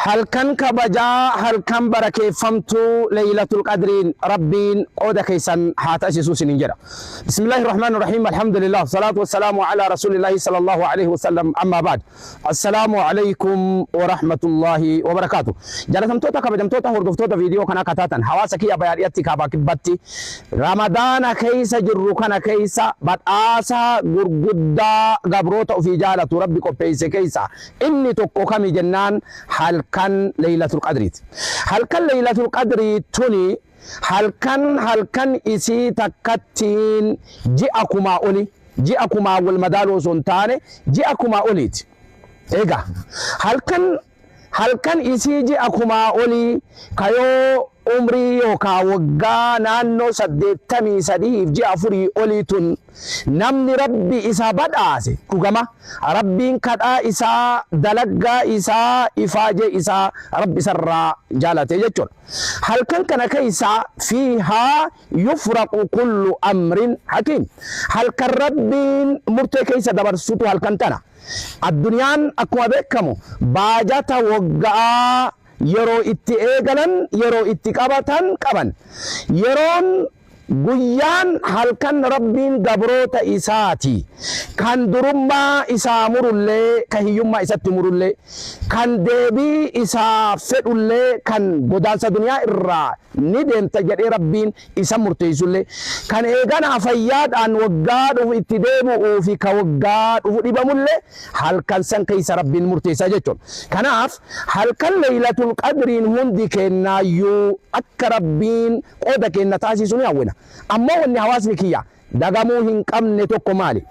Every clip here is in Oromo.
Halkan kabajaa, halkan barakeeffamtuu Laylatul Qadriin Rabbiin qooda keessan haa taasisuu isiniin jedha. Bismillahir Rahmanir Rahiim. Alhamdulillah. Salaatu wassalaamu ala Rasuulillahi sallallahu alaihi wasallam. Amma ba'd. Assalaamu alaikum wa rahmatullahi wa barakaatu. Jaalatamtoota, kabajamtoota hordoftoota viidiyoo kanaa kataatan, hawaasa kiyya bayaadhiyatti, kaabaa kibbatti, Ramadaana keessa jirru kana keessa badhaasa gurguddaa gabroota ofii jaalatu Rabbi qopheesse keessa inni tokko kami jennaan, halkan Laylatul Qadriiti. Halkan Laylatul Qadrii tuni halkan halkan isii takkattiin ji'a kumaa oli, ji'a kumaa wal madaaluu osoo hin taane ji'a kumaa oliiti. Egaa halkan halkan isii ji'a kumaa olii kayoo umrii yookaan waggaa naannoo 83f ji'a 4 olii tun, namni Rabbi isa badhaase, dhugama Rabbiin kadhaa isaa, dalaggaa isaa, ifaajee isaa Rabbi isarraa jaalate jechuudha. Halkan kana keessa fiihaa yufraqu kullu amrin hakiim. Halkan Rabbiin murtee keessa dabarsutu halkan tana. Addunyaan akkuma beekamu baajata waggaa yeroo itti eegalan, yeroo itti qabatan qaban. Yeroon guyyaan halkan Rabbiin gabroota isaati. Kan durummaa isaa murullee, kan hiyyummaa isatti murullee, kan deebii isaa fedhullee, kan godaansa duniyaa irraa ni deemta jedhee Rabbiin isa murteessullee, kan eeganaa fayyaadhaan waggaa dhufu itti deebi'uu fi ka waggaa dhufu dhibamullee halkan san keessa Rabbiin murteessa jechuudha. Kanaaf halkan Laylatul Qadriin hundi kennaayyuu akka Rabbiin qooda kenna taasisu ni hawwina. Ammoo wanni hawaasni kiyya dagamuu hin qabne tokko maali?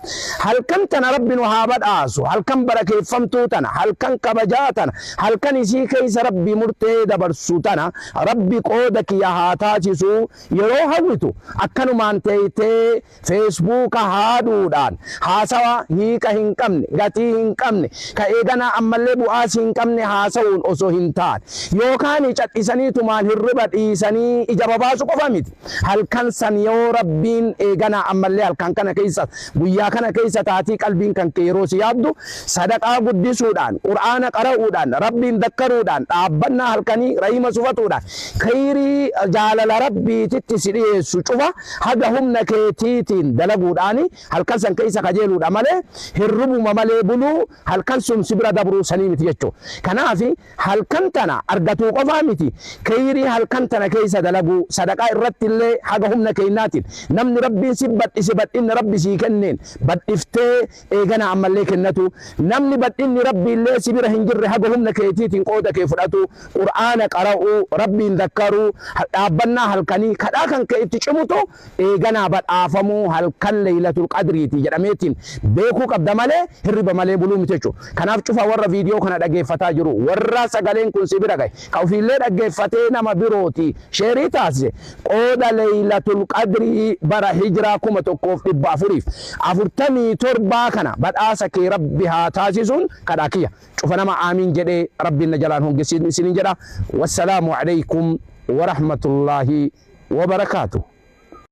Halkan tana Rabbi nu haa badhaasu. Halkan barakeeffamtuu tana, halkan kabajaa tana, halkan isii keessa Rabbi murtee dabarsu tana Rabbi qooda kiyya haa taasisu yeroo hawwitu, akkanumaan teeytee Feesbuuka haaduudhaan haasawa hiika hin qabne, gatii hin qabne, ka eeganaa ammallee bu'aas hin qabne haasa'uun osoo hin taane, yookaan cadhisaniitumaan hirriba dhiisanii ija babaasu qofa miti. Halkan san yoo Rabbiin eeganaa ammallee halkan kana keessa, guyyaa kana keessa taatii qalbiin kan kee yeroo si yaaddu, sadaqaa guddisuudhaan, Qur'aana qara'uudhaan, Rabbiin dakkaruudhaan, dhaabbannaa halkanii rahima sufatuudhaan, khayrii jaalala Rabbiititti si dhiyeessu cufa haga humna keetiitiin dalaguudhaan halkan san keessa kajeeluudha malee, hirribuma malee buluu, halkan sun si bira dabruu sanii miti jechuudha. Kanaaf halkan tana argatuu qofaa miti, khayrii halkan tana keessa dalaguu, sadaqaa irratti illee haga humna keenyaatiin, namni Rabbiin si badhise badhinna Rabbi sii kenneen badhiftee eegana ammallee kennatu, namni badhinni Rabbi illee si bira hin jirre haga humna keetiitiin qooda kee fudhatu, Qur'aana qara'uu, Rabbiin dakkaruu, dhaabbannaa halkanii kadhaa kan kee itti cimutu eeganaa badhaafamuu halkan Laylatul Qadriiti jedhameetiin beekuu qabda malee hirriba malee buluu miti jechuudha. Kanaaf cufa warra viidiyoo kana dhageeffataa jiru, warra sagaleen kun si bira gahe, ka ofiillee dhaggeeffatee nama birooti share taasise, qooda Laylatul Qadrii bara hijiraa 1447 kana badhaasa kee Rabbi haa taasisuun kadhaa kiyya. Cufa nama aamiin jedhee Rabbiin na jalaan hongesiin isiniin jedha. Wassalaamu alaikum wa rahmatullaahi wa barakaatuh.